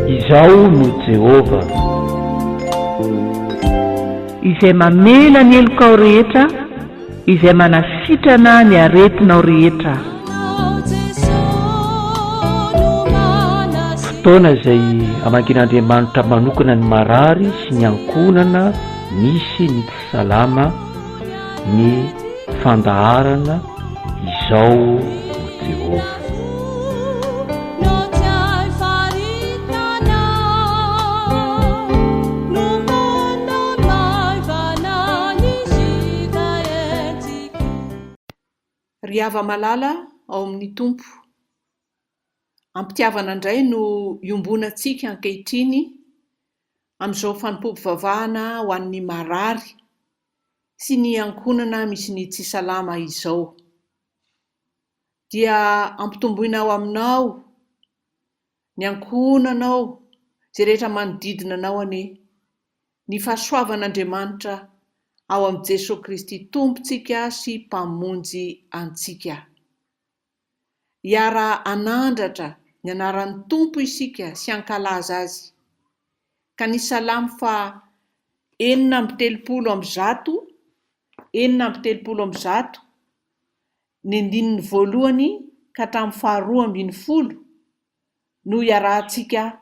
Izaho no Jehovah. Izay mamela ny helokao rehetra, Izay manasitrana ny aretinao rehetra. Fotoana izay hamangian'Andriamanitra manokana ny marary sy ny ankohonana misy ny tsy salama ny fandaharana Izao no Jehovah. Ry hava-malala ao amin'ny Tompo, am-pitiavana indray no iombonantsika ankehitriny amin'izao fanompoam-pivavahana ho an'ny marary sy ny ankohonana misy ny tsy salama izao. Dia ampitomboina ao aminao, ny ankohonanao, izay rehetra manodidina anao anie, ny fahasoavan'Andriamanitra ao amin'i Jesoa Kristy Tompontsika sy Mpamonjy antsika. Hiara-hanandratra ny anaran'ny Tompo isika sy hankalaza Azy. Ka ny Salamo faha 136, 136, ny andininy voalohany ka hatramin'ny faharoa ambinifolo no iarahantsika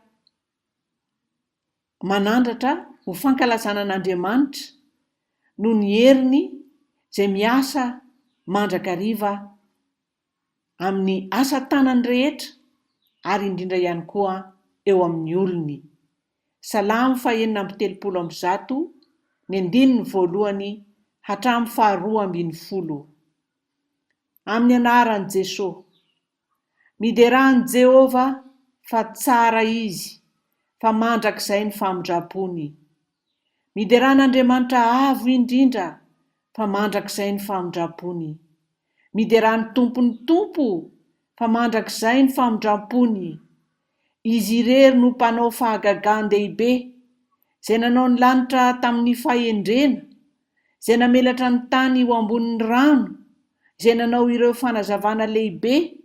manandratra ho fankalazana an'Andriamanitra noho ny heriny izay miasa mandrakariva amin'ny asa tanany rehetra ary indrindra ihany koa eo amin'ny olony. Salamo fahenina amby 130, ny andininy voalohany hatramin'ny faharoa ambinifolo. Amin'ny anaran'i Jesoa. Miderà an'i Jehovah, fa tsara Izy, fa mandrakizay ny famindram-pony. Miderà an'Andriamanitra Avo Indrindra, fa mandrakizay ny famindram-pony. Miderà ny Tompon'ny tompo, fa mandrakizay ny famindram-pony. Izy irery no Mpanao fahagagan-dehibe, Izay nanao ny lanitra tamin'ny fahendrena, Izay namelatra ny tany ho ambonin'ny rano, Izay nanao ireo fanazavana lehibe,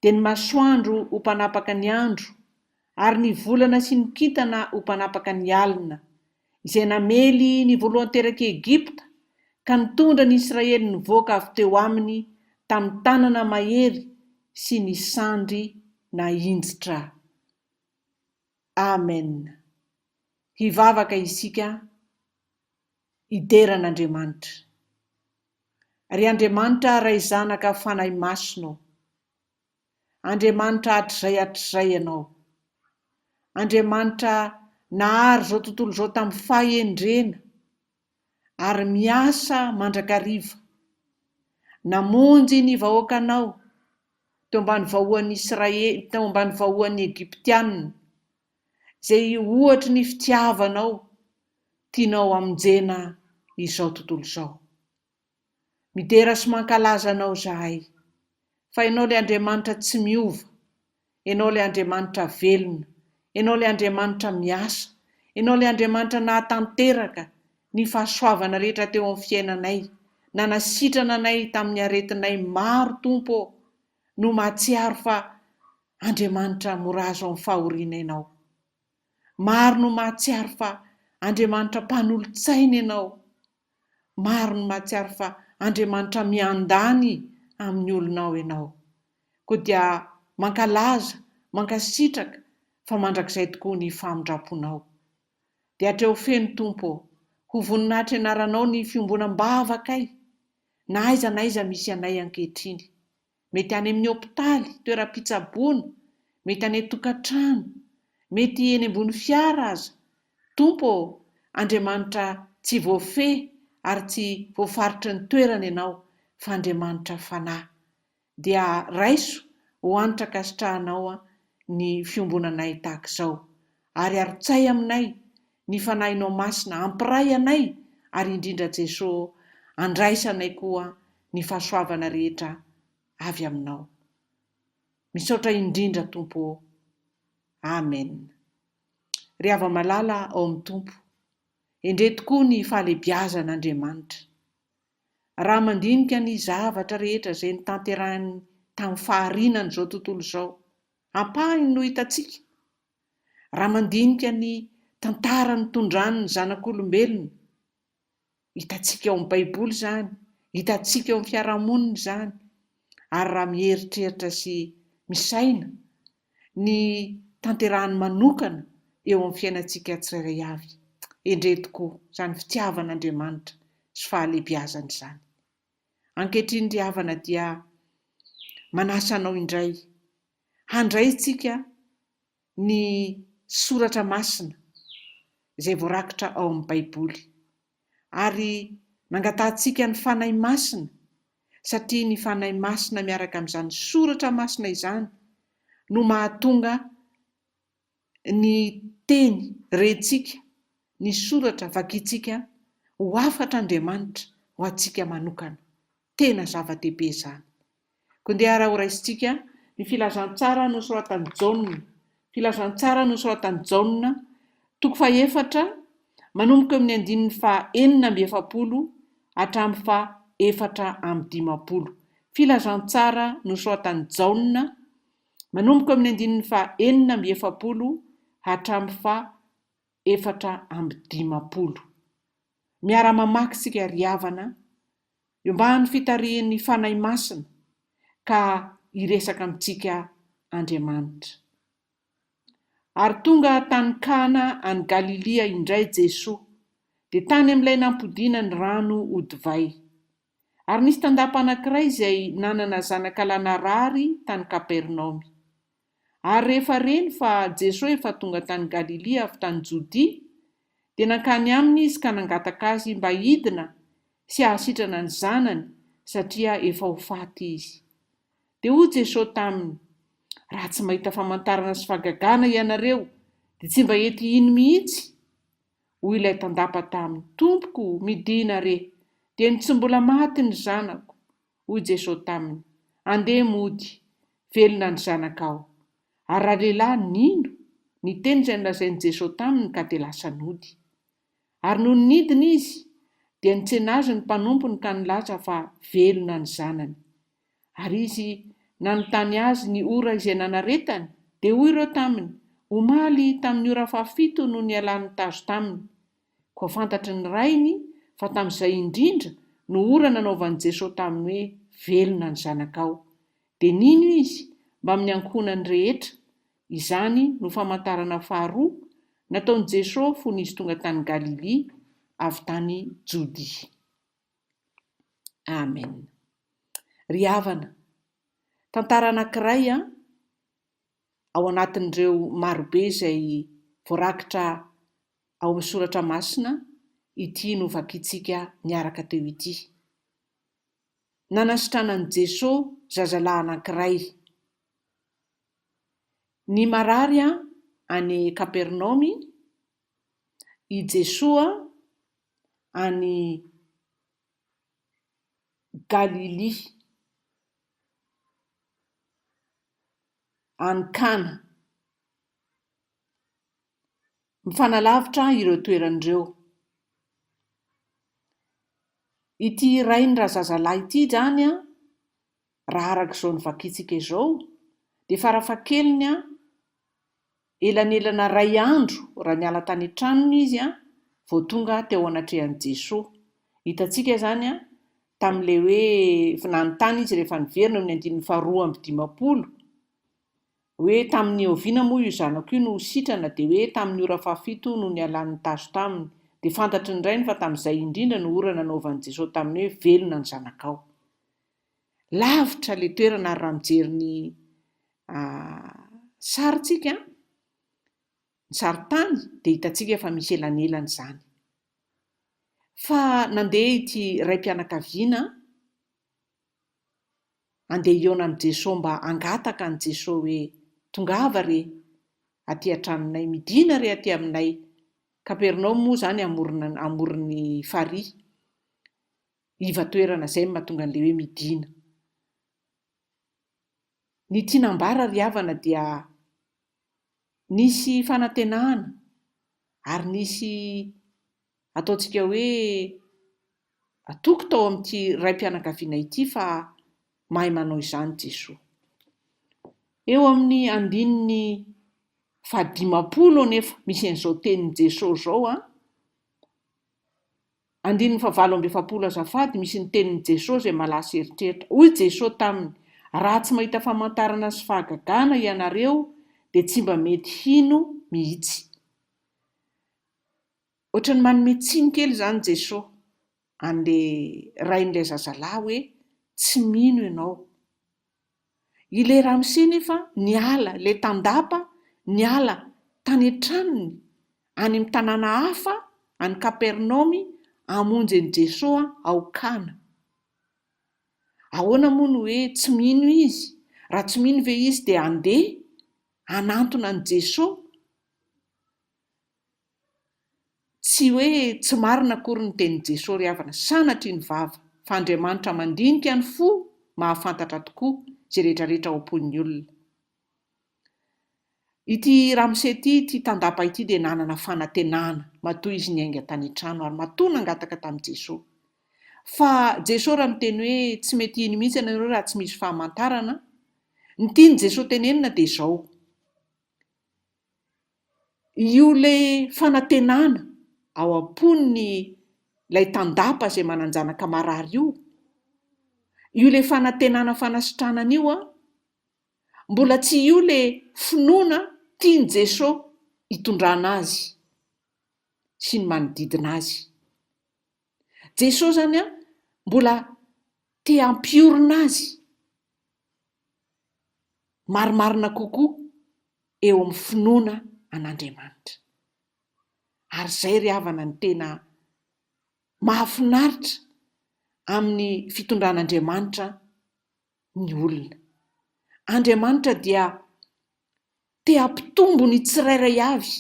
dia ny masoandro ho mpanapaka ny andro, ary ny volana sy ny kintana ho mpanapaka ny alina, Izay namely ny voalohan-terak'i Egypta, ka nitondra ny Israely nivoaka avy teo aminy tamin'ny tanana mahery sy ny sandry nahinjitra. Amen. Hivavaka isika hidera an'Andriamanitra. Ry Andriamanitra Ray Zanaka Fanahy Masina ô, Andriamanitra hatrizay hatrizay Ianao. Andriamanitra nahary izao tontolo izao tamin'ny fahendrena ary miasa mandrakariva. Namonjy ny vahoakanao teo ambany vahoan'ny Israely, teo ambany vahoan'ny Egyptiana, izay ohatry ny fitiavanao tianao hamonjena izao tontolo izao. Midera sy mankalaza Anao izahay, fa Ianao ilay Andriamanitra tsy miova, Ianao ilay Andriamanitra velona, Ianao ilay Andriamanitra miasa, Ianao ilay Andriamanitra nahatanteraka ny fahasoavana rehetra teo amin'ny fiainanay, nanasitrana anay tamin'ny aretinay maro Tompo ô, no mahatsiaro fa Andriamanitra mora azo amin'ny fahoriana Ianao. Maro no mahatsiaro fa Andriamanitra mpanolo-tsaina Ianao. Maro no mahatsiaro fa Andriamanitra miandany amin'ny olonao Ianao. Koa dia mankalaza, mankasitraka fa mandrakizay tokoa ny famindram-ponao. Dia hatreo feno Tompo ô, ho voninahitry anaranao ny fiombonam-bavakay na aiza na aiza misy anay ankehitriny. Mety any amin'ny hopitaly, toeram-pitsaboana, mety any an-tokantrano, mety eny ambony fiara aza. Tompo ô, Andriamanitra tsy voafehy ary tsy voafaritry ny toerana Ianao, fa Andriamanitra Fanahy. Dia raiso ho hanitra ankasitrahanao ny fiombonanay tahaka izao. Ary arotsay aminay ny Fanahinao Masina hampiray anay ary indrindra Jeso andraisanay koa ny fahasoavana rehetra avy aminao. Misaotra indrindra Tompo ô. Amen. Ry hava-malala ao amin'ny Tompo, endrey tokoa ny fahalebiazan'Andriamanitra. Raha mandinika ny zavatra rehetra izay notanterahiny tamin'ny fahariana an'izao tontolo izao. Ampahany no hitantsika raha mandinika ny tantara nitondrany ny zanak'olombelona. Hitantsika ao amin'ny Baiboly izany, hitantsika eo amin'ny fiarahamonina izany, ary raha mieritreritra sy misaina ny tanterahany manokana eo amin'ny fiainantsika tsirairay avy. Endrey tokoa izany fitiavan'Andriamanitra sy fahalehibiazany izany. Ankehitriny ry havana dia manasa anao indray handray isika ny soratra masina izay voarakitra ao amin'ny Baiboly ary nangatahantsika ny Fanahy Masina satria ny Fanahy Masina miaraka amin'izany soratra masina izany no mahatonga ny teny rentsika, ny soratra vakintsika ho hafatr'Andriamanitra ho antsika manokana. Tena zava-dehibe izany. Koa ndeha ara horaisintsika ny filazantsara nosoratan'i Jaona, Filazantsara nosoratan'i Jaona, toko fahefatra, manomboka eo amin'ny andininy faha 46 hatramin'ny faha 54. Filazantsara nosoratan'i Jaona, manomboka eo amin'ny andininy faha 46 hatramin'ny faha 54. Miara-mamaky isika ry havana, eo ambany fitarihin'ny Fanahy Masina, ka hiresaka amintsika Andriamanitra. Ary tonga tany Kana any Galilia indray Jesoa, dia tany amin'ilay nampodiana ny rano ho divay. Ary nisy tandapa anankiray izay nanana zanakalahy narary tany Kapernaomy. Ary rehefa reny fa Jesoa efa tonga tany Galilia avy tany Jodia, dia nankany aminy izy ka nangataka azy mba hidina sy hahasitrana ny zanany, satria efa ho faty izy. Dia hoy Jesoa taminy, Raha tsy mahita famantarana sy fahagagana ianareo, dia tsy mba hety hino mihitsy. Hoy ilay tandapa taminy, Tompoko, midìna re, dia ny tsy mbola maty ny zanako. Hoy Jesoa taminy, Andeha mody, velona ny zanakao. Ary ralehilahy nino ny teny izay nolazain'i Jesoa taminy ka dia lasa nody. Ary nony nidina izy, dia nitsena azy ny mpanompony ka nilaza fa velona ny zanany. Ary izy nanontany azy ny ora izay nanaretany, dia hoy ireo taminy, Omaly tamin'ny ora fahafito no nialan'ny tazo taminy. Koa fantatry ny rainy fa tamin'izay indrindra no ora nanaovan'i Jesoa taminy hoe, Velona ny zanakao. Dia nino izy, mbamin'ny ankohonany rehetra. Izany no famantarana faharoa nataon'i Jesoa fony izy tonga tany Galilia avy tany Jodia. Amen. Ry havana, tantara anankiray an, ao anatin'ireo marobe izay voarakitra ao amin'ny soratra masina ity novakintsika niaraka teo ity. Nanasitranan'i Jesoa zazalahy anankiray. Ny marary any Kapernaomy, i Jesoa any Galilia, any Kana. Mifanalavitra ireo toerana ireo. Ity rain'ny razazalahy ity izany an, raha araka izao novakintsika izao, dia farafahakeliny an, Elanelana iray andro raha niala tany an-tranony izy vao tonga teo anatrehan'i Jesoa. Hitantsika izany tamin'ilay hoe nanontany izy rehefa niverina eo amin'ny andininy faharoa amby dimampolo hoe tamin'ny oviana moa io zanako io no ho sitrana dia hoe tamin'ny ora fahafito no nialan'ny tazo taminy. Dia fantatry ny rainy fa tamin'izay indrindra no ora nanaovan'i Jesoa taminy hoe velona ny zanakao. Lavitra ilay toerana ary raha mijery ny sary tsika, ny sarintany dia hitantsika fa misy elanelana izany. Fa nandeha ity raim-pianakaviana handeha hihaona amin'i Jesoa mba hangataka an'i Jesoa hoe tongava re aty an-tranonay, midina re aty aminay. Kapernaomy moa izany amorona amoron'ny farihy. Iva toerana izay no mahatonga an'ilay hoe midina. Ny tiana ambara ry havana dia nisy fanantenana ary nisy ataontsika hoe toky tao amin'ity raim-pianakaviana ity fa mahay manao izany Jesoa. Eo amin'ny andininy fahadimampolo anefa misy an'izao tenin'i Jesoa izao an. Andininy fahavalo amby 40 azafady misy ny tenin'i Jesoa izay mahalasa eritreritra. Hoy Jesoa taminy, Raha tsy mahita famantarana sy fahagagana ianareo dia tsy mba mety hino mihitsy. Ohatran'ny manome tsiny kely izany Jesoa an'ilay rain'ilay zazalahy hoe tsy mino ianao. Ilay ramose nefa niala, ilay tandapa niala tany an-tranony any amin'ny tanàna hafa any Kapernaomy hamonjy an'i Jesoa ao Kana. Ahoana moa no hoe tsy mino izy? Raha tsy mino ve izy dia handeha hanantona an'i Jesoa? Tsy hoe tsy marina akory ny tenin'i Jesoa ry havana, sanatria ny vava, fa Andriamanitra mandinika ny fo mahafantatra tokoa izay rehetrarehetra ao am-pon'ny olona. Ity ramose ity, ity tandapa ity dia nanana fanantenana matoa izy niainga tany an-trano ary matoa nangataka tamin'i Jesoa. Fa Jesoa raha miteny hoe tsy mety hino mihitsy ianareo raha tsy misy famantarana, ny tian'i Jesoa tenenina dia izao, Io ilay fanantenana ao am-pon'ny ilay tandapa izay manan-janaka marary io, io ilay fanantenana fanasitranana io an, mbola tsy io ilay finoana tian'i Jesoa hitondrana azy sy ny manodidina azy. Jesoa izany an, mbola te hampiorina azy marimarina kokoa eo amin'ny finoana an'Andriamanitra. Ary izay ry havana no tena mahafinaritra amin'ny fitondran'Andriamanitra ny olona. Andriamanitra dia te hampitombo ny tsirairay avy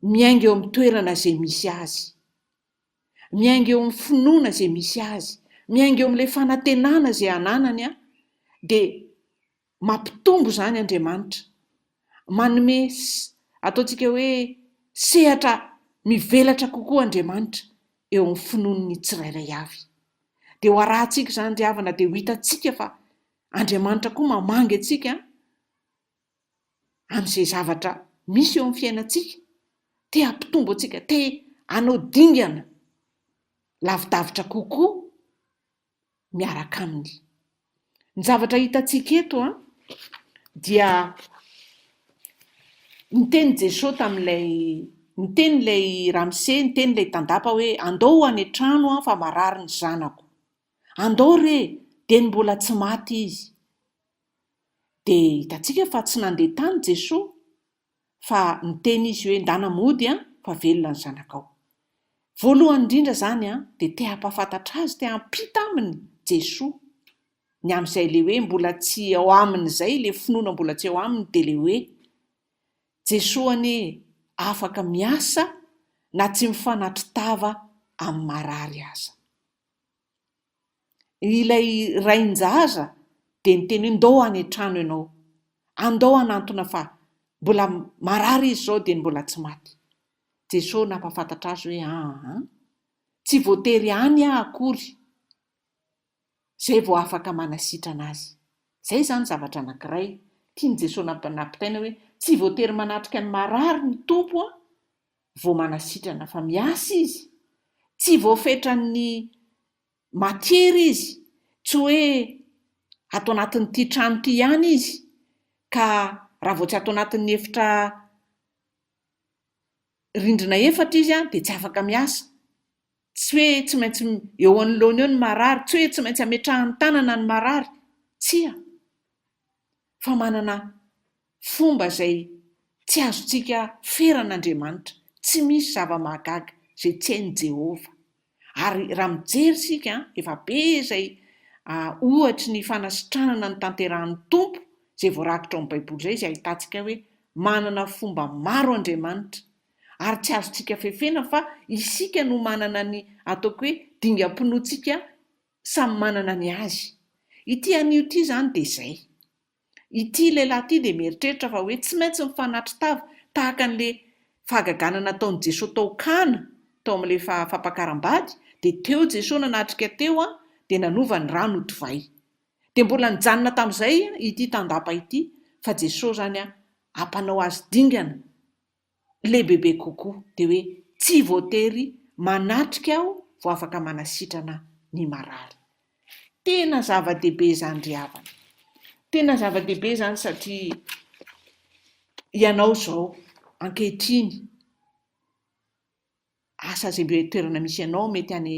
miainga eo amin'ny toerana izay misy azy. Miainga eo amin'ny finoana izay misy azy, miainga eo amin'ilay fanantenana izay ananany dia mampitombo izany Andriamanitra. Manome ataontsika hoe sehatra mivelatra kokoa Andriamanitra eo amin'ny finoan'ny tsirairay avy. Dia ho arahantsika izany ry havana dia ho hitantsika fa Andriamanitra koa mamangy antsika amin'izay zavatra misy eo amin'ny fiainantsika, te hampitombo antsika, te hanao dingana lavidavitra kokoa miaraka aminy. Ny zavatra hitantsika eto an, dia niteny Jesoa tamin'ilay, niteny ilay ramose, niteny ilay tandapa hoe andao ho any an-trano aho fa marary ny zanako. Andao re, dieny mbola tsy maty izy. Dia hitantsika fa tsy nandeha tany Jesoa fa niteny izy hoe ndana mody an fa velona ny zanakao. Voalohany indrindra izany an dia te hampahafantatra azy, te hampita aminy Jesoa ny amin'izay le hoe mbola tsy ao aminy izay, le finoana mbola tsy ao aminy dia le hoe Jesoa anie afaka miasa na tsy mifanatri-tava amin'ny marary aza. Ilay rain-jaza dia niteny hoe ndao any an-trano ianao, andao hanantona fa mbola marary izy izao dia mbola tsy maty. Jesoa nampahafantatra azy hoe aa, tsy voatery any aho akory izay vao afaka manasitrana azy. Izay izany zavatra anankiray tian'i Jesoa nampitaina hoe tsy voatery manatrika ny marary ny Tompo an, vao manasitrana fa miasa izy, tsy voafetran'ny matiera izy, tsy hoe ato anatin'ity trano ity ihany izy ka raha vao tsy ato anatin'ny efitra rindrina efatra izy dia tsy afaka miasa, tsy hoe tsy maintsy eo anoloany eo ny marary, tsy hoe tsy maintsy ametrahany tanana ny marary, tsia, fa manana fomba izay tsy azontsika ferana Andriamanitra. Tsy misy zava-mahagaga izay tsy hain'i Jehovah. Ary raha mijery isika, efa be izay ohatry ny fanasitranana notanterahin'ny Tompo, izay voarakitra ao amin'ny Baiboly izay, izay ahitantsika hoe manana fomba maro Andriamanitra. Ary tsy azontsika fefena fa isika no manana ny ataoko hoe dingam-pinoantsika samy manana ny azy. Ity anio ity izany dia izay. Ity lehilahy ity dia mieritreritra fa hoe tsy maintsy mifanatri-tava tahaka an'ilay fahagagana nataon'i Jesoa tao Kana, tao amin'ilay fampakaram-bady, dia teo Jesoa nanatrika teo dia nanova ny rano ho divay. Dia mbola nijanona tamin'izay ity tandapa ity fa Jesoa izany hampanao azy dingana lehibebe kokoa, dia hoe tsy voatery manatrika aho vao afaka manasitrana ny marary. Tena zava-dehibe izany ry havana. Tena zava-dehibe izany satria ianao izao ankehitriny, asa izay mbe toerana misy anao, mety any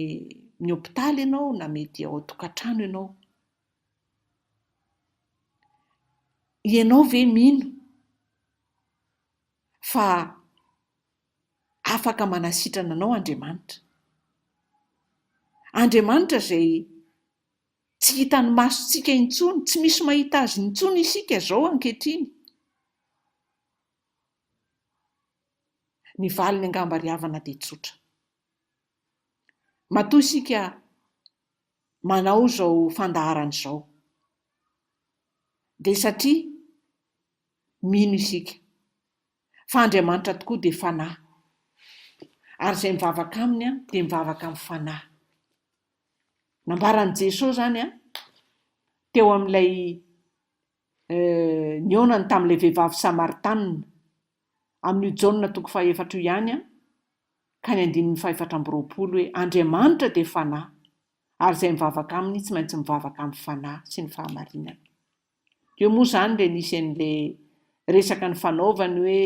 amin'ny hopitaly ianao na mety ao an-tokantrano ianao. Ianao ve mino fa afaka manasitrana anao Andriamanitra? Andriamanitra izay tsy hitan'ny masontsika intsony, tsy misy mahita Azy intsony isika izao ankehitriny. Ny valiny angamba ry havana dia tsotra. Matoa isika manao izao fandaharana izao dia satria mino isika fa Andriamanitra tokoa dia Fanahy ary izay mivavaka Aminy dia mivavaka amin'ny Fanahy. Nambaran'i Jesoa izany teo amin'ilay nihaonany tamin'ilay vehivavy Samaritanina, amin'io Jaona toko fahefatra io ihany, ka ny andininy fahefatra amby 20 hoe, Andriamanitra dia Fanahy, ary izay mivavaka Aminy tsy maintsy mivavaka amin'ny Fanahy sy ny fahamarinana. Teo moa izany ilay nisy an'ilay resaka nifanaovany hoe,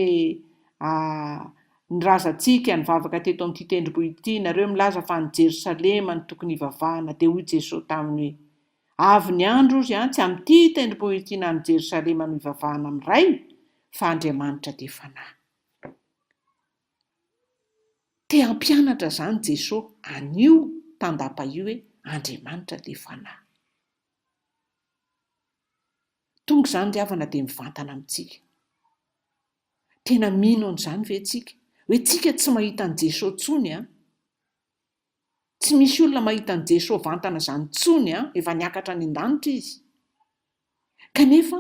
ny razantsika nivavaka teto amin'ity tendrombohitra ity, nareo milaza fa any Jerosalema no tokony hivavahana, dia hoy Jesoa taminy hoe, Avy ny andro, hozy an, tsy amin'ity tendrombohitra ity na any Jerosalema no hivavahana amin'ny Ray, fa Andriamanitra dia Fanahy. Te hampianatra izany Jesoa an'io tandapa io hoe Andriamanitra dia Fanahy. Tonga izany ry havana dia mivantana amintsika. Tena mino an'izany ve tsika? Hoe tsika tsy mahita an'i Jesoa intsony an? Tsy misy olona mahita an'i Jesoa vantana izany intsony an, efa niakatra any an-danitra Izy. Kanefa,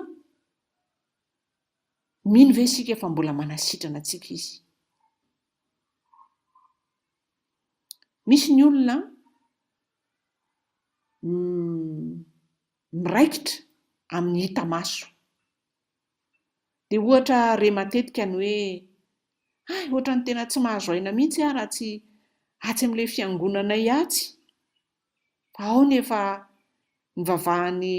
mino ve isika fa mbola manasitrana antsika Izy? Misy ny olona miraikitra amin'ny hita maso. Dia ohatra re matetika ny hoe, hay ohatran'ny tena tsy mahazo aina mihitsy aho raha tsy atsy amin'ilay fiangonanay atsy, fa ao ny efa nivavahan'i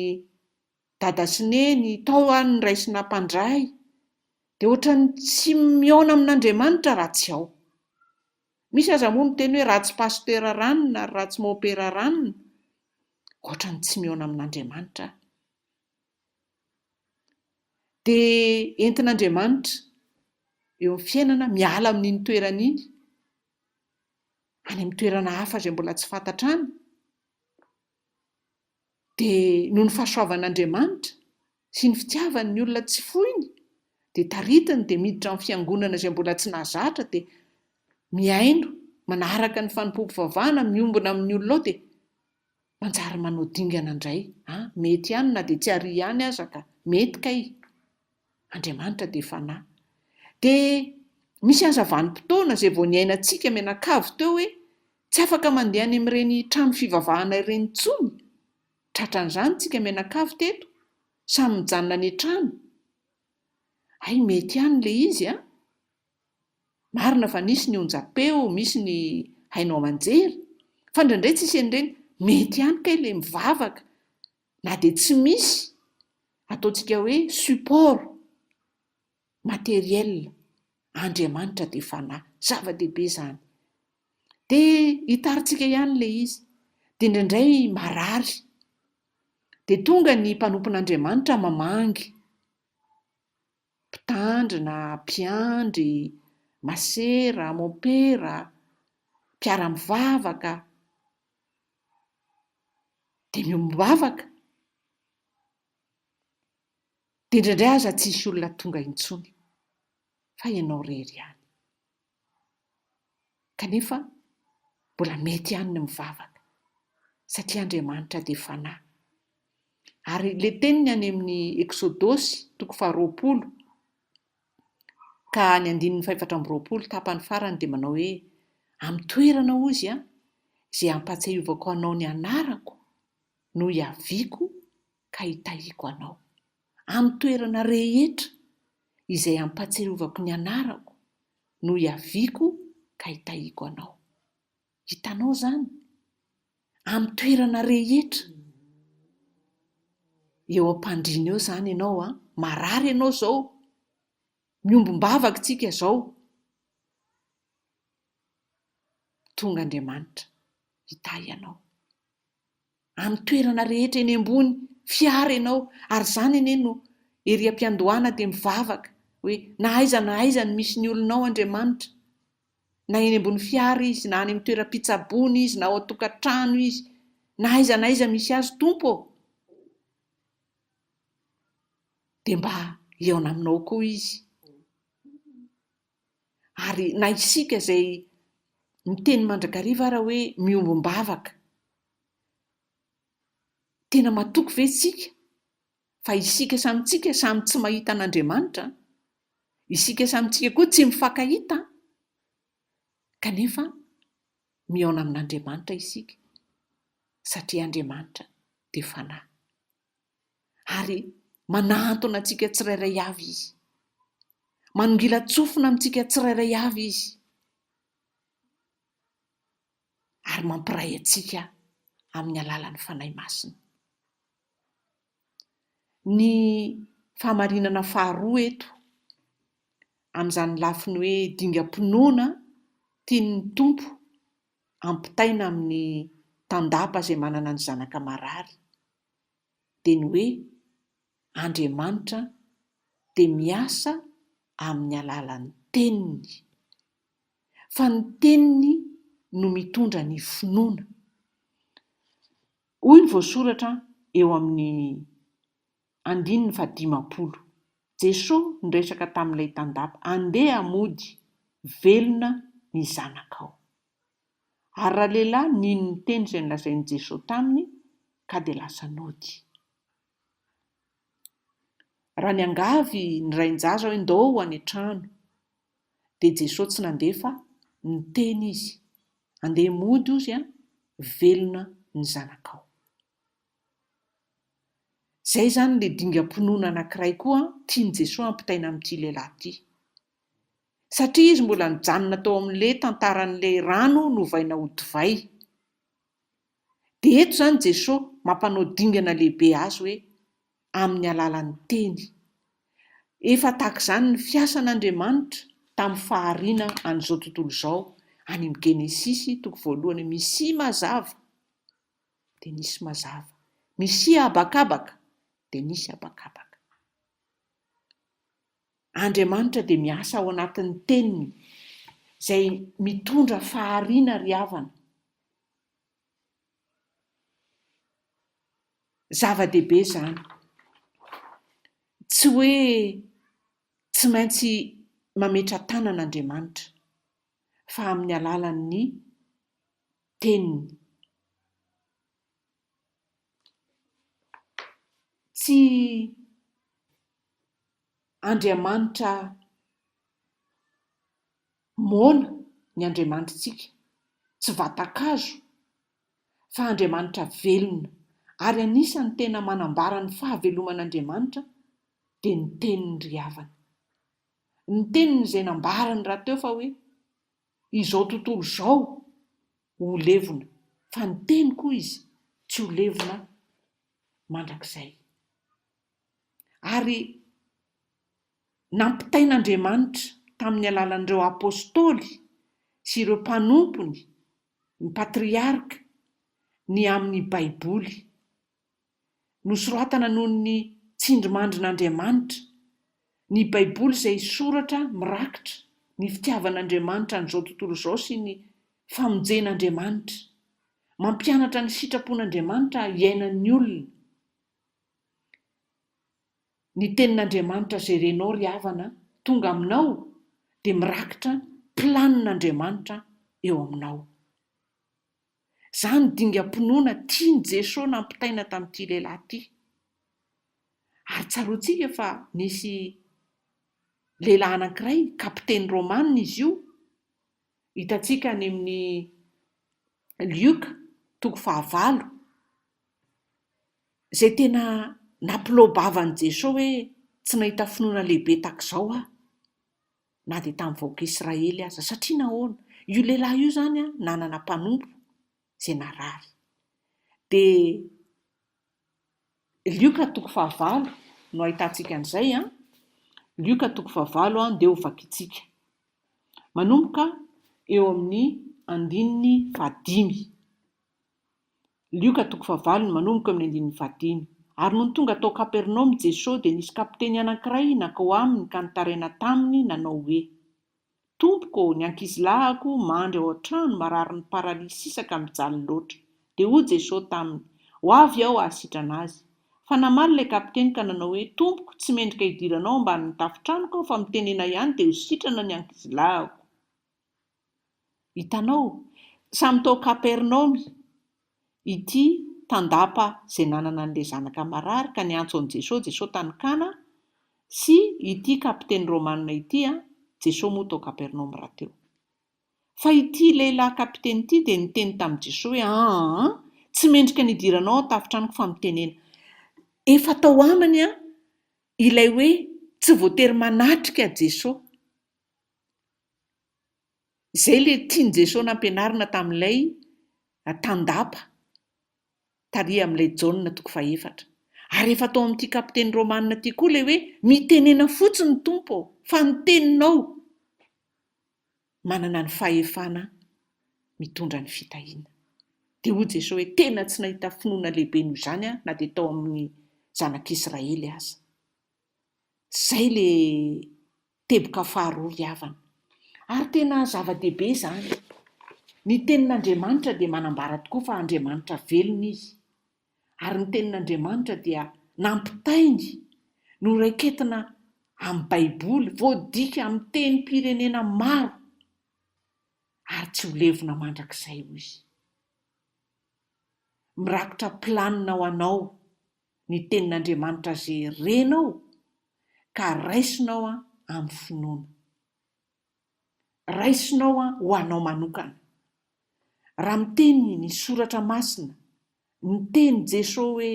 dada sy neny, tao aho noraisina mpandray, dia ohatran'ny tsy mihaona amin'Andriamanitra raha tsy ao. Misy aza moa miteny hoe raha tsy pasitera ranona ary raha tsy mompera ranona, ohatran'ny tsy mihaona amin'Andriamanitra aho. Dia entin'Andriamanitra eo amin'ny fiainana miala amin'iny toerana iny, any amin'ny toerana hafa izay mbola tsy fantatra any, dia noho ny fahasoavan'Andriamanitra sy ny fitiavany ny olona tsy foiny, dia taritiny dia miditra amin'ny fiangonana izay mbola tsy nahazatra dia mihaino, manaraka ny fanompoam-pivavahana, miombona amin'ny olona ao dia Manjary manao dingana indray an! Mety ihany na dia tsy ary ihany aza ka! Mety kay! Andriamanitra dia fanahy. Dia misy aza vanim-potoana izay vao niainantsika mianakavy teo hoe tsy afaka mandeha any amin'ireny trano fivavahana ireny intsony. Tratran'izany tsika mianakavy teto, samy mijanona any an-trano. Hay mety ihany ilay izy an! Marina fa nisy ny onjam-peo, misy ny haino aman-jery, fa indraindray tsisy an'ireny, mety ihany kay ilay mivavaka na dia tsy misy ataontsika hoe support materiel, Andriamanitra dia fanahy, zava-dehibe izany. Dia hitarintsika ihany ilay izy, dia indraindray marary, dia tonga ny mpanompon'Andriamanitra mamangy, mpitandrina, mpiandry, masera, mompera, mpiara-mivavaka, dia miombom-bavaka, dia indraindray aza tsisy olona tonga intsony fa ianao irery ihany. Kanefa mbola mety ihany ny mivavaka satria Andriamanitra dia fanahy. Ary ilay teniny any amin'ny Eksodosy toko faharoapolo ka ny andininy fahefatra amby 20 tapany farany dia manao hoe, Amin'ny toerana hozy izay hampahatsiahivako anao ny anarako no hiaviako ka. ka hitahiako anao. Amin'ny toerana rehetra izay hampahatsiarovako ny anarako no hiaviako ka hitahiako anao. Hitanao izany? Amin'ny toerana rehetra. Eo am-pandriana eo izany ianao an, marary ianao izao, miombom-bavaka isika izao. Tonga Andriamanitra hitahy anao. Amin'ny toerana rehetra eny ambony fiara ianao, ary izany anie no ery am-piandohana dia mivavaka hoe na aiza na aiza no misy ny olonao Andriamanitra, na eny ambony fiara izy, na any amin'ny toeram-pitsaboana izy, na ao an-tokantrano izy, na aiza na aiza misy azy Tompo ô! Dia mba hihaona aminao koa izy. Ary na isika izay miteny mandrakariva ara hoe miombom-bavaka, tena matoky ve isika fa isika samy tsika samy tsy mahita an'Andriamanitra an? Isika samy tsika koa tsy mifankahita an? Kanefa mihaona amin'Andriamanitra isika satria Andriamanitra dia Fanahy. Ary manantona antsika tsirairay avy Izy. Manongilan-tsofina amintsika tsirairay avy Izy. Ary mampiray antsika amin'ny alalan'ny Fanahy Masina. Ny fahamarinana faharoa eto, amin'izany lafiny hoe dingam-pinoana tian'ny Tompo ampitaina amin'ny tandapa izay manana ny zanaka marary, dia ny hoe Andriamanitra dia miasa amin'ny alalan'ny Teniny. Fa ny Teniny no mitondra ny finoana. Hoy ny voasoratra eo amin'ny andininy fahadimampolo, Jesoa niresaka tamin'ilay tandapa, Andeha mody, velona ny zanakao. Ary ralehilahy nino ny teny izay nolazain'i Jesoa taminy ka dia lasa nody. Raha niangavy ny rain-jaza hoe ndao ho any an-trano, dia Jesoa tsy nandeha fa niteny Izy, andeha mody ozy an, velona ny zanakao. Izay izany ilay dingam-pinoana anankiray koa tian'i Jesoa hampitaina amin'ity lehilahy ity. Satria izy mbola nijanona tao amin'ilay tantaran'ilay rano novaina ho divay. Dia eto izany Jesoa mampanao dingana lehibe azy hoe amin'ny alalan'ny teny. Efa tahaka izany ny fiasan'Andriamanitra tamin'ny fahariana an'izao tontolo izao, any amin'ny Genesisy toko voalohany misia mazava dia nisy mazava, misia habakabaka dia nisy habakabaka. Andriamanitra dia miasa ao anatin'ny teniny izay mitondra fahariana ry havana. Zava-dehibe izany. Tsy hoe tsy maintsy mametra-tanana Andriamanitra fa amin'ny alalan'ny teniny. Tsy Andriamanitra moana ny Andriamanitritsika, tsy vatan-kazo fa Andriamanitra velona, ary anisan'ny tena manambara ny fahaveloman'Andriamanitra dia ny teniny ry havana. Ny teniny izay nambarany rahateo fa hoe izao tontolo izao ho levona, fa ny teniko hoy izy tsy ho levona mandrakizay. Ary nampitain'Andriamanitra tamin'ny alalan'ireo Apostoly sy ireo mpanompony, ny patriarka, ny amin'ny Baiboly. Nosoratana noho ny tsindrimandrin'Andriamanitra, ny Baiboly izay soratra mirakitra ny fitiavan'Andriamanitra an'izao tontolo izao sy ny famonjen'Andriamanitra. Mampianatra ny sitrapon'Andriamanitra hiainan'ny olona. Ny tenin'Andriamanitra izay renao ry havana tonga aminao dia mirakitra planin'Andriamanitra eo aminao. Izany dingam-pinoana tian'i Jesoa nampitaina tamin'ity lehilahy ity. Ary tsaroantsika fa nisy lehilahy anankiray, kapiteny romana izy io, hitantsika any amin'ny Lioka toko fahavalo, izay tena. Nampiloa-bava an'i Jesoa hoe, Tsy nahita finoana lehibe tahaka izao aho, na dia tamin'ny vahoaka Israely aza. Satria nahoana? Io lehilahy io izany nanana mpanompo izay narary. Dia Lioka toko fahavalo no ahitantsika an'izay an. Lioka toko fahavalo an, ndeha ho vakintsika. Manomboka eo amin'ny andininy fahadimy. Lioka toko fahavalo no manomboka eo amin'ny andininy fahadimy. Ary nony tonga tao Kapernaomy Jesoa dia nisy kapiteny anankiray nankao aminy ka nitaraina taminy nanao hoe, Tompoko ô, ny ankizilahiko mandry ao an-trano mararin'ny paralysisa ka mijaly loatra. Dia hoy Jesoa taminy, Ho avy aho hahasitrana azy. Fa namaly ilay kapiteny ka nanao hoe, Tompoko, tsy mendrika hidiranao ambanin'ny tafon-tranoko aho fa mitenena ihany dia ho sitrana ny ankizilahiko. Hitanao? Samy tao Kapernaomy ity tandapa izay nanana an'ilay zanaka marary ka niantso an'i Jesoa, Jesoa tany Kana, sy ity kapiteny romana ity, Jesoa moa tao Kapernaomy rahateo. Fa ity lehilahy kapiteny ity dia niteny tamin'i Jesoa hoe, Aa, tsy mendrika ny hidiranao ao an-tafon-tranoko fa mitenena. Efa tao aminy ilay hoe tsy voatery manatrika Jesoa. Izay ilay tian'i Jesoa nampianarina tamin'ilay tandapa tary amin'ilay Jaona toko fahefatra. Ary efa tao amin'ity kapiteny romana ity koa ilay hoe mitenena fotsiny Tompo ô, fa ny teninao manana ny fahefana mitondra ny fitahiana. Dia hoy Jesoa hoe tena tsy nahita finoana lehibe noho izany aho na dia tao amin'ny zanak'Israely aza. Izay ilay teboka faharoa ry havana. Ary tena zava-dehibe izany. Ny tenin'Andriamanitra dia manambara tokoa fa Andriamanitra velona Izy. Ary ny tenin'Andriamanitra dia nampitainy, noraiketina amin'ny Baiboly, voadika amin'ny tenim-pirenena maro, ary tsy ho levona mandrakizay, hoy Izy. Mirakitra planina ho anao ny tenin'Andriamanitra izay renao ka raisinao amin'ny finoana. Raisinao ho anao manokana. Raha miteny ny Soratra Masina, niteny Jesoa hoe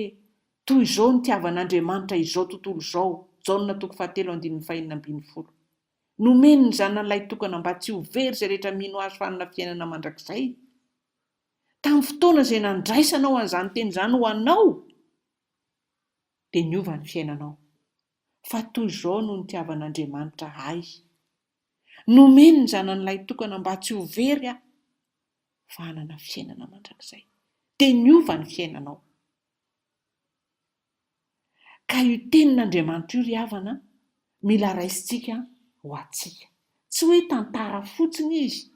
toy izao nitiavan'Andriamanitra izao tontolo izao, Jaona toko fahatelo andininy fahenina ambinifolo. Nomeny ny Zanany Lahitokana mba tsy ho very izay rehetra mino Azy fa hanana fiainana mandrakizay. Tamin'ny fotoana izay nandraisanao an'izany teny izany ho anao, dia niova ny fiainanao. Fa toy izao no nitiavan'Andriamanitra ahy. Nomeny ny Zanany Lahitokana mba tsy ho very aho, fa hanana fiainana mandrakizay. Dia niova ny fiainanao. Ka io tenin'Andriamanitra io ry havana, mila raisintsika ho antsika. Tsy hoe tantara fotsiny izy,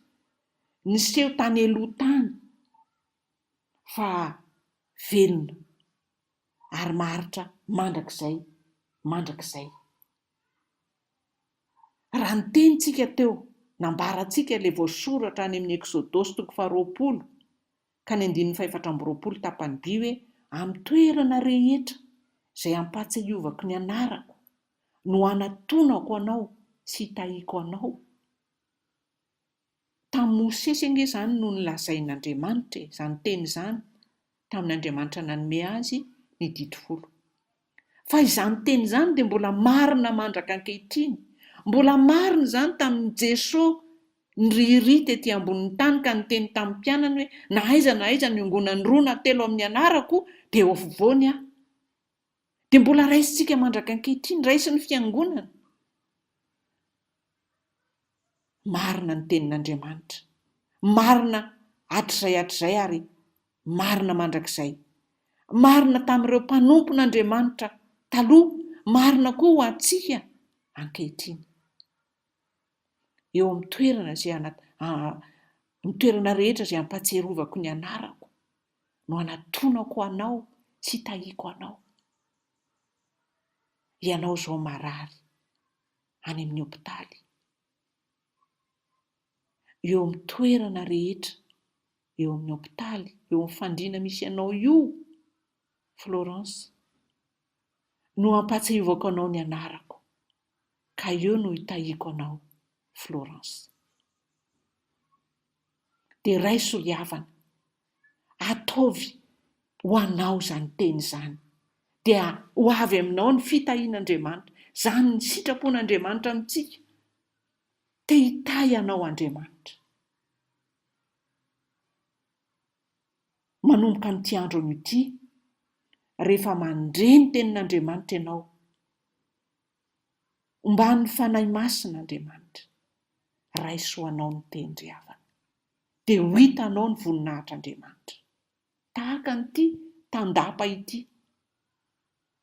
niseho tany aloha tany, fa velona ary maharitra mandrakizay mandrakizay. Raha niteny tsika teo, nambarantsika ilay voasoratra any amin'ny Eksodosy toko faharoapolo ka ny andininy fahefatra amby roapolo tapany by hoe amin'ny toerana rehetra izay hampahatsiahiovako ny anarako no hanatonako anao sy hitahiako anao. Tamin'i Mosesy ange izany no nolazain'Andriamanitra e, izany teny izany, tamin'ny Andriamanitra nanome azy ny didy folo. Fa izany teny izany dia mbola marina mandraka ankehitriny. Mbola marina izany tamin'i Jesoa niriaria tety ambonin'ny tany ka niteny tamin'ny mpianany hoe, na aiza na aiza niongonan'ny roa na telo amin'ny anarako dia eo afovoany aho. Dia mbola raisintsika mandraka ankehitriny, raisin'ny fiangonana. Marina ny tenin'Andriamanitra. Marina hatrizay hatrizay ary marina mandrakizay. Marina tamin'ireo mpanompon'Andriamanitra taloha, marina koa ho antsika ankehitriny. Eo amin'ny toerana izay ny toerana rehetra izay ampahatsiarovako ny anarako no anatonako anao sy hitahiako anao. Ianao izao marary any amin'ny hopitaly. Eo amin'ny toerana rehetra, eo amin'ny hopitaly, eo amin'ny fandriana misy anao io, Florence, no ampahatsiahivako anao ny anarako, ka eo no hitahiako anao, Florence. Dia raiso ry havana, ataovy ho anao izany teny izany. Dia ho avy aminao ny fitahian'Andriamanitra. Izany ny sitrapon'Andriamanitra amintsika. Te hitahy anao Andriamanitra. Manomboka amin'ity andro anio ity, rehefa mandre ny tenin'Andriamanitra ianao, omban'ny Fanahy Masina Andriamanitra, raiso ho anao ny teny ry havana, dia ho hitanao ny voninahitr'Andriamanitra. Tahaka an'ity tandapa ity.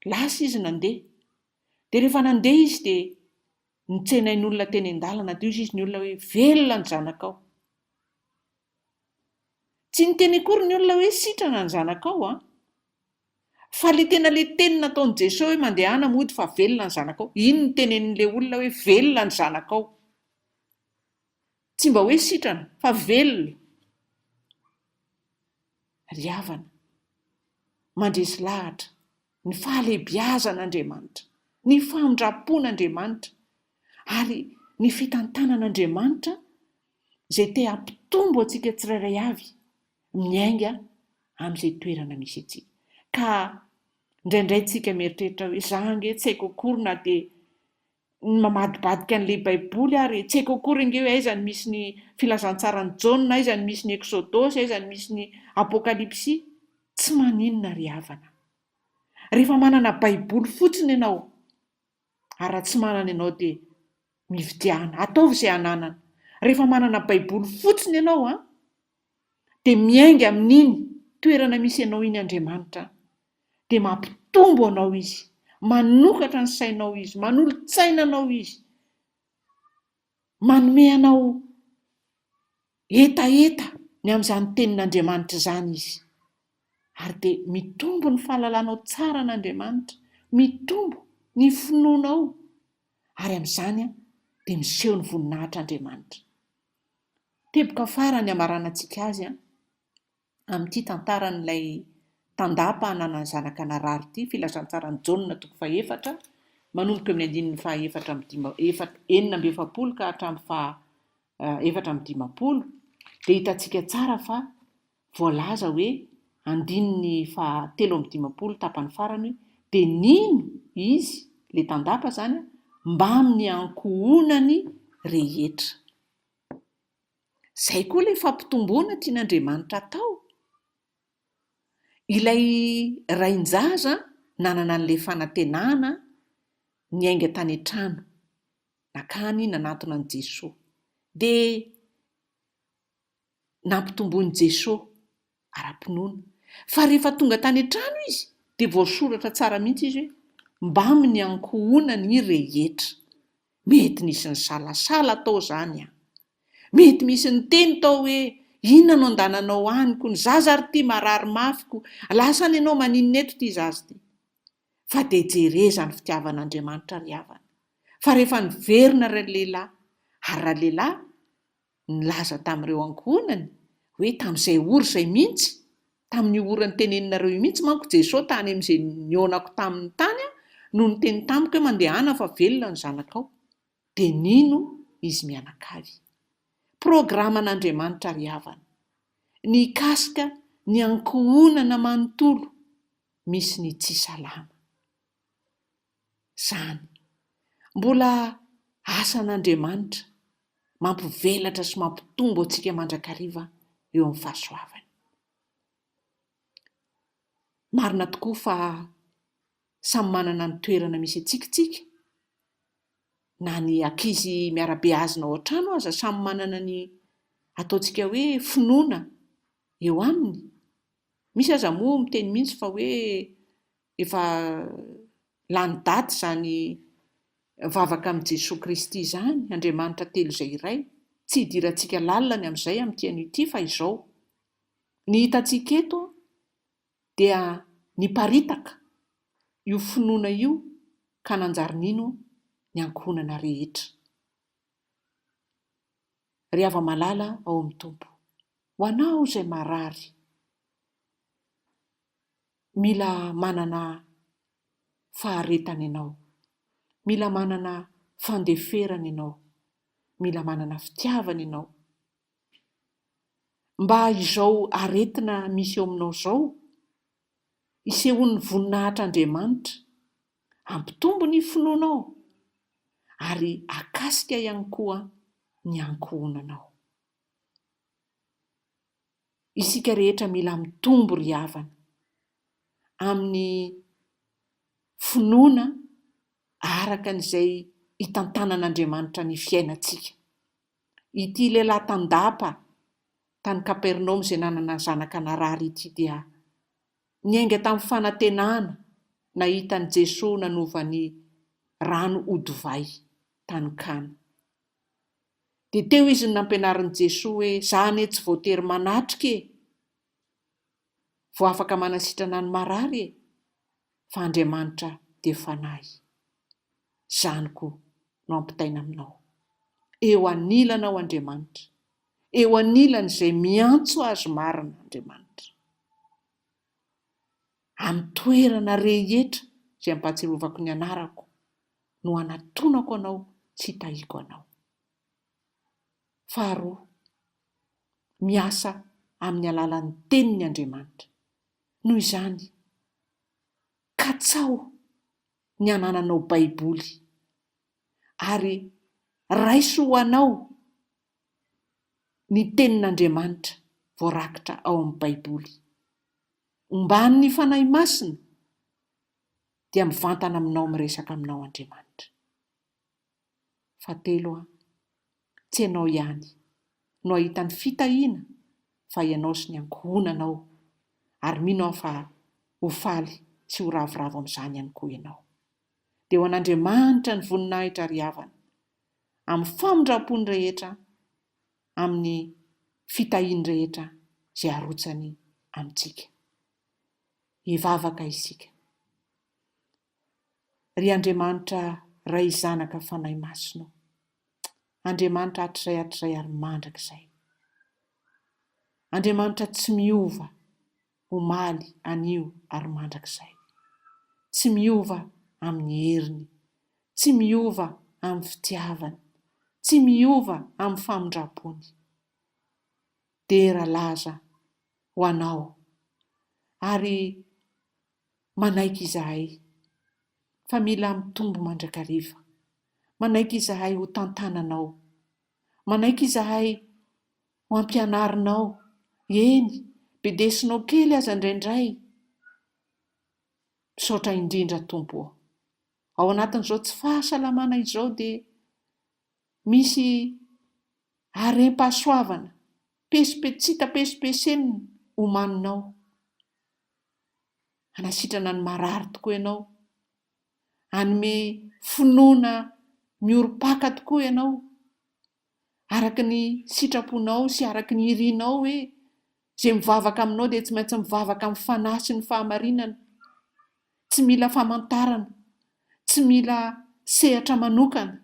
Lasa izy nandeha. Dia rehefa nandeha izy dia nitsenain'olona teny an-dalana, dia hoy izy ny olona hoe, velona ny zanakao. Tsy niteny akory ny olona hoe sitrana ny zanakao an! Fa le tena le teny nataon'i Jesoa hoe mandehana mody fa velona ny zanakao, iny no tenenin'le olona hoe velona ny zanakao. Tsy mba hoe sitrana fa velona. Ry havana, mandresy lahatra ny fahalehibiazan'Andriamanitra, ny famindram-pon'Andriamanitra ary ny fitantanan'Andriamanitra izay te hampitombo antsika tsirairay avy miainga amin'izay toerana misy antsika. Ka indraindray tsika mieritreritra hoe za ange tsy haiko akory na dia ny mamadibadika an'ilay baiboly ary e, tsy haiko akory ange hoe aiza no misy ny filazantsaran'i Jaona, aiza no misy ny Eksodosy, aiza no misy ny Apokalypsy. Tsy maninona ry havana. Rehefa manana baiboly fotsiny ianao, ary raha tsy manana ianao dia mividiana, ataovy izay ananana. Rehefa manana baiboly fotsiny ianao an, dia miainga amin'iny toerana misy anao iny Andriamanitra, dia mampitombo anao Izy, manokatra ny sainao Izy, manolo-tsaina anao Izy, manome anao hetaheta ny amin'izany tenin'Andriamanitra izany Izy. Ary dia mitombo ny fahalalanao tsara an'Andriamanitra, mitombo ny finoanao, ary amin'izany dia miseho ny voninahitr'Andriamanitra. Teboka farany hamaranantsika azy amin'ity tantaran'ilay tandapa ananan'ny zanaka narary ity, Filazantsaran'i Jaona toko fahefatra, manomboka eo amin'ny andininy fahaefatra amby dima, efatra, 46 ka hatramin'ny faha 54, dia hitantsika tsara fa voalaza hoe andininy faha 53 tapany farany hoe dia nino izy, ilay tandapa izany, mbamin'ny ankohonany rehetra. Izay koa ilay fampitomboana tian'Andriamanitra atao. Ilay rain-jaza nanana an'ilay fanantenana niainga tany an-trano, nankany nanantona an'i Jesoa. Dia nampitomboin'i Jesoa ara-pinoana. Fa rehefa tonga tany an-trano izy dia voasoratra tsara mihitsy izy hoe mbamin'ny ankohonany rehetra. Mety nisy nisalasala tao izany an! Mety misy niteny tao hoe inona no andananao any ko, ny zaza ary ity marary mafy ko, lasa any ianao maninona eto ity zaza ity. Fa dia jereza ny fitiavan'Andriamanitra ry havana. Fa rehefa niverina ralehilahy, ary ralehilahy nilaza tamin'ireo ankohonany hoe tamin'izay ora izay mihitsy, tamin'io ora niteneninareo io mihitsy manko Jesoa tany amin'izay nihaonako taminy tany no niteny tamiko hoe mandehana fa velona ny zanakao. Dia nino izy mianakavy. Programan'Andriamanitra ry havana. Ny hikasika ny ankohonana manontolo misy ny tsy salama. Izany. Mbola asan'Andriamanitra mampivelatra sy mampitombo antsika mandrakariva eo amin'ny fahasoavany. Marina tokoa fa samy manana ny toerana misy antsika isika, na ny ankizy miara-beazina ao an-trano aza samy manana ny ataontsika hoe finoana eo aminy. Misy aza moa miteny mihitsy fa hoe Efa lany daty izany vavaka amin'i Jesoa Kristy izany, Andriamanitra telo izay iray. Tsy hidirantsika lalina ny amin'izay amin'ity anio ity fa izao. Ny hitantsika eto dia niparitaka io finoana io ka nanjary nino ny ankohonana rehetra. Ry hava-malala ao amin'ny Tompo, ho anao izay marary, Mila manana faharetana ianao. Mila manana fandeferana ianao. Mila manana fitiavana ianao. Mba izao aretina misy eo aminao izao, Isehoan'ny voninahitr'Andriamanitra. Hampitombo ny finoanao ary hakasika ihany koa ny ankohonanao. Isika rehetra mila mitombo ry havana amin'ny finoana araka an'izay itantanan'Andriamanitra ny fiainantsika. Ity lehilahy tandapa tany Kapernaomy izay nanana zanaka narary ity dia niainga tamin'ny fanantenana nahita an'i Jesoa nanova ny rano ho divay tany Kana. Dia teo izy no nampianarin'i Jesoa hoe za anie tsy voatery manatrika e! Vao afaka manasitrana ny marary e! Fa Andriamanitra dia Fanahy. Izany koa no ampitaina aminao. Eo anilanao Andriamanitra. Eo anilan'izay miantso Azy marina Andriamanitra. Amin'ny toerana rehetra izay ampahatsiarovako ny anarako no hanatonako anao sy hitahiako anao. Faharoa, miasa amin'ny alalan'ny Teniny Andriamanitra. Noho izany, katsaho ny hanananao Baiboly, ary raiso ho anao ny Tenin'Andriamanitra voarakitra ao amin'ny Baiboly. Omban'ny Fanahy Masina dia mivantana aminao miresaka aminao Andriamanitra. Fahatelo an, tsy ianao ihany no hahita ny fitahiana fa ianao sy ny ankohonanao ary mino aho fa ho faly sy ho ravoravo amin'izany ihany koa ianao. Dia ho an'Andriamanitra ny voninahitra ry havana, amin'ny famindram-pony rehetra, amin'ny fitahiany rehetra izay arotsany amintsika. Hivavaka isika. Ry Andriamanitra Ray Zanaka Fanahy Masina ô, Andriamanitra hatrizay hatrizay ary mandrakizay. Andriamanitra tsy miova omaly, anio ary mandrakizay. Tsy miova amin'ny heriny, tsy miova amin'ny fitiavany, tsy miova amin'ny famindram-pony. Dera laza ho Anao ary manaiky izahay fa mila mitombo mandrakariva. Manaiky izahay ho tantananao. Manaiky izahay ho ampianarinao, eny, bedesinao kely aza indraindray. Misaotra indrindra Tompo ô. Ao anatin'izao tsy fahasalamana izao dia misy harem-pahasoavana pesipe-tsy hita pesipesenina omaninao. Hanasitrana ny marary tokoa ianao. Hanome finoana miorim-paka tokoa ianao. Araka ny sitraponao sy araka ny irinao hoe izay mivavaka aminao dia tsy maintsy mivavaka amin'ny fanahy sy ny fahamarinana. Tsy mila famantarana, tsy mila sehatra manokana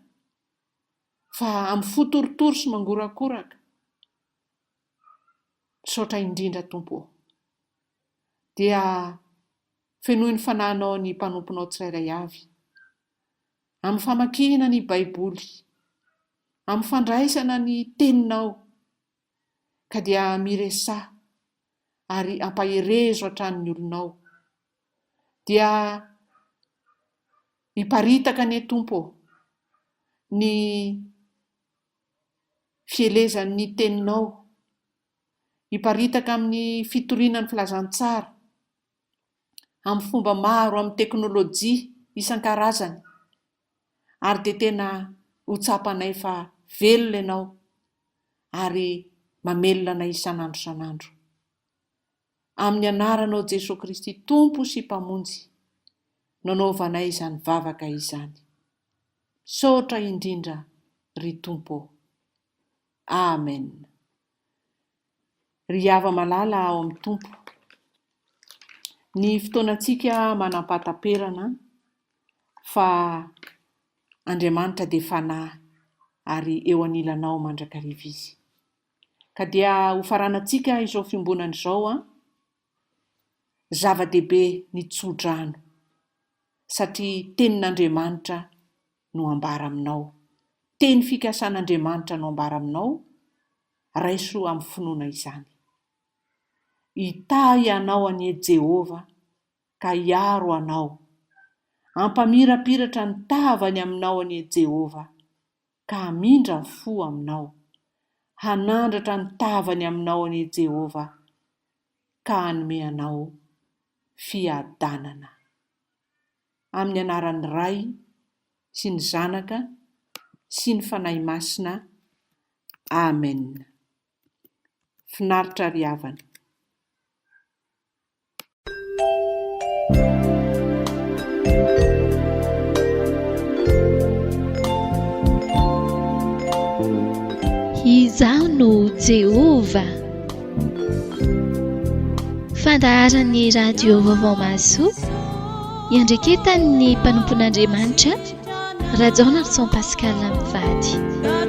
fa amin'ny fo torotoro sy mangorakoraka. Misaotra indrindra Tompo ô. Dia fenoy ny fanahinao ny mpanomponao tsirairay avy. Amin'ny famakiana ny Baiboly, amin'ny fandraisana ny Teninao, ka dia miresaha ary ampaherezo hatrany ny olonao. Dia hiparitaka anie Tompo ô, ny fielezan'ny Teninao, hiparitaka amin'ny fitoriana ny filazantsara, amin'ny fomba maro, amin'ny teknolojia isan-karazany, ary dia tena ho tsapanay fa velona Ianao ary mamelona anay isan'andro isan'andro. Amin'ny anaranao Jesoa Kristy Tompo sy Mpamonjy no anaovanay izany vavaka izany. Misaotra indrindra ry Tompo ô. Amen. Ry hava-malala ao amin'ny Tompo, ny fotoanantsika manam-pahataperana fa Andriamanitra dia Fanahy ary eo anilanao mandrakariva Izy. Ka dia hofaranantsika izao fiombonana izao an! Zava-dehibe ny tso-drano satria Tenin'Andriamanitra no ambara aminao. Teny fikasan'Andriamanitra no ambara aminao, raiso amin'ny finoana izany. Hitahy anao anie Jehovah. ka hiaro anao. Hampamirapiratra ny tavany aminao anie Jehovah, ka hamindra fo aminao. Hanandratra ny tavany aminao anie Jehovah, ka hanome anao fiadanana. Amin'ny anaran'ny Ray sy ny Zanaka sy ny Fanahy Masina. Amen. Finaritra ry havana. Izaho no Jehovah. Fandaharan'ny Radio Vaovao Mahasoa, iandreketan'ny mpanompon'Andriamanitra, Rajaonarison Pascal mivady.